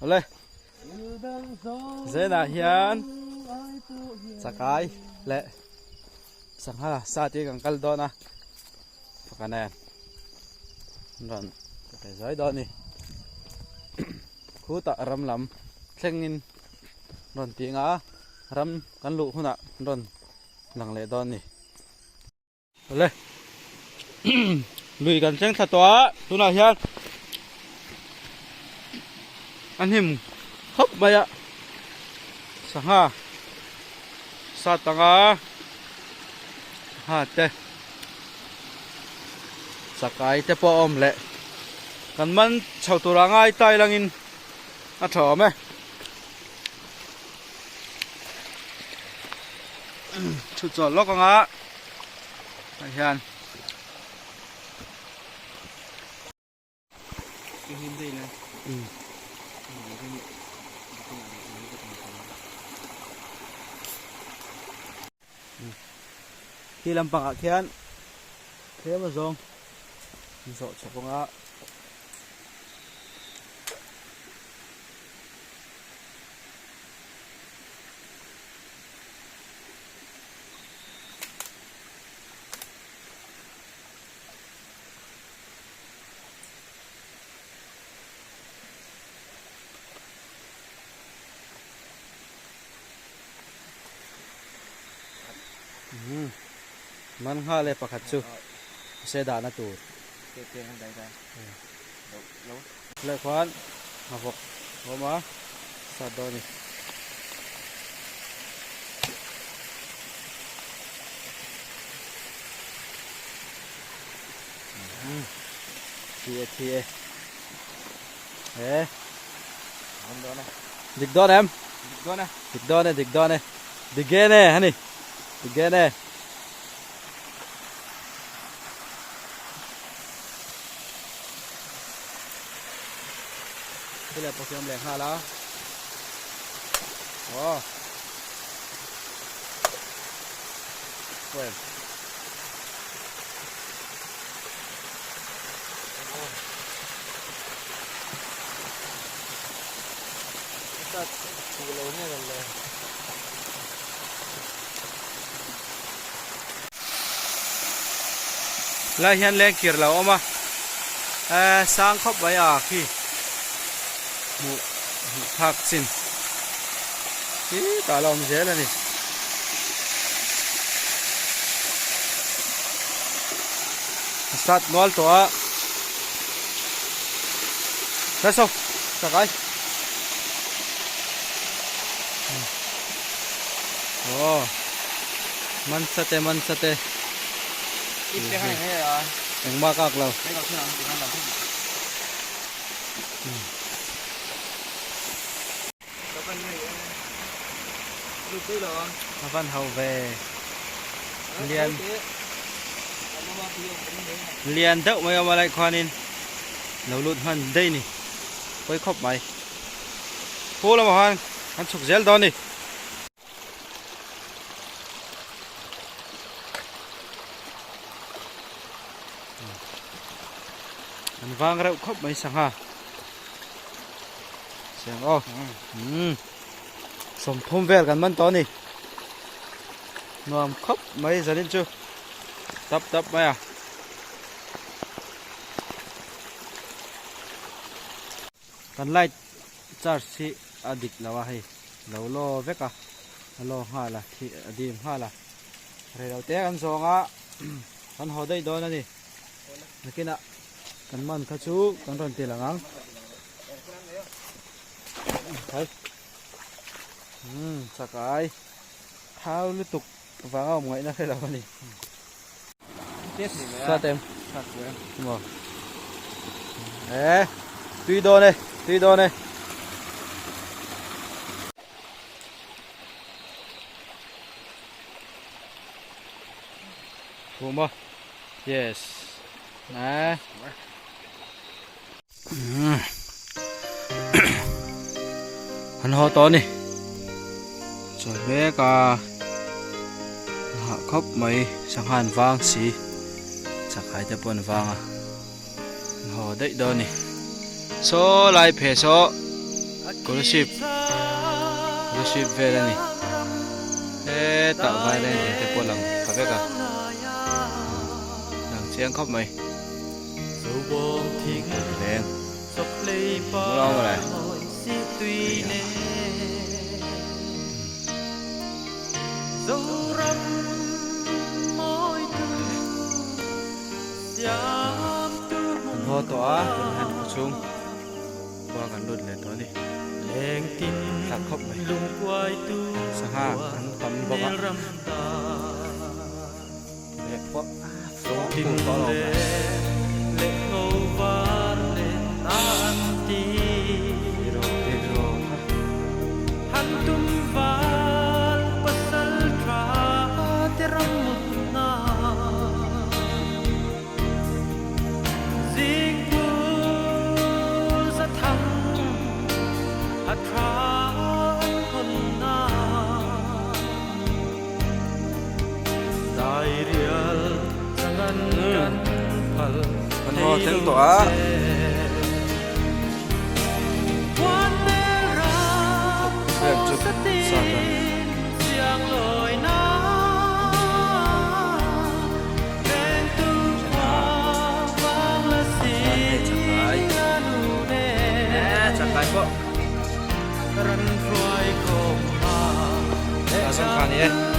Awle Zenah hian chakai leh sangha sa te kan kal dawn a faka nen an rawn pe zuai dawn a ni khutah ram lam thlengin rawn ti ang a ram kan luh hunah an rawn lang leh dawn a ni. Awle lui kan thleng thla tawh a tunah hian a hnim khawp mai a sangha sat anga sangha te chakai te pawh a awm leh kan man chho tur a ngai tai langin a tha awm e. Thu chawlh lawk anga ah hian khi lampang ah khian tlem azawng zawh chhawk anga. Man nghal e pakhat chu se dahna tur leh khuan a vawk a awm a sat dawn a ni. Thi e thi e he dik dawn em dik dawn e dik dawn e dik gen e hani dik gen e. Thil pawh khi a awm leh nghal a aw well Lai hian leng kir lo awm a eh sang khawp mai a khi hmuh hmuh phak chin hi tah la awm zel a ni. A sat nual tawh a let's go chakai aw man sate man sate engmah kak lo A van ho ve lian lian deuh mai awm a laih khuanin lo lut hman daih ni pawi khawp mai pu lamah khan kan chhuk zel dawn a ni. An vang reuh khawp mai sangha. Siang aw. Umm. 30 vel kan man tawh a ni. Nuam khawp mai zanin chu. Tap tap mai a. Kan light charge hi a dik lo a hei. Lo law vek a. A law nghal a. Thih a dim nghal a. Rei lo te kan zawng a. Kan haw daih dawn a ni. Nakinah kan man kha chu kan rawn ti lang ang. Hai. Umm chakai thau lutuk vanga awm ngaihna hre lo a ni. Sat em? Maw. Eh, tui dawn e, tui dawn e. Fuh maw? Yes. Nè. An haw tawh a ni. Chawi mek a. Hah khawp mai sangha an vang si. Chakai te pawh an vang a. An haw daih dawn a ni. Saw lai phe saw. Kolasib Kolasib vel a ni hetah vaileng te pawh lang ta vek a lang chiang khawp mai leng Kan haw tawh a tunah hian khaw chhung khua kan lut leh tawh a ni thlak khawp mai sangha an tam bawk a leh pawh a puk tawh lo mai. Kan haw thleng tawh a. Vel chu sat a. Chuan hei chakai chakai pawh a zawng kha a ni e.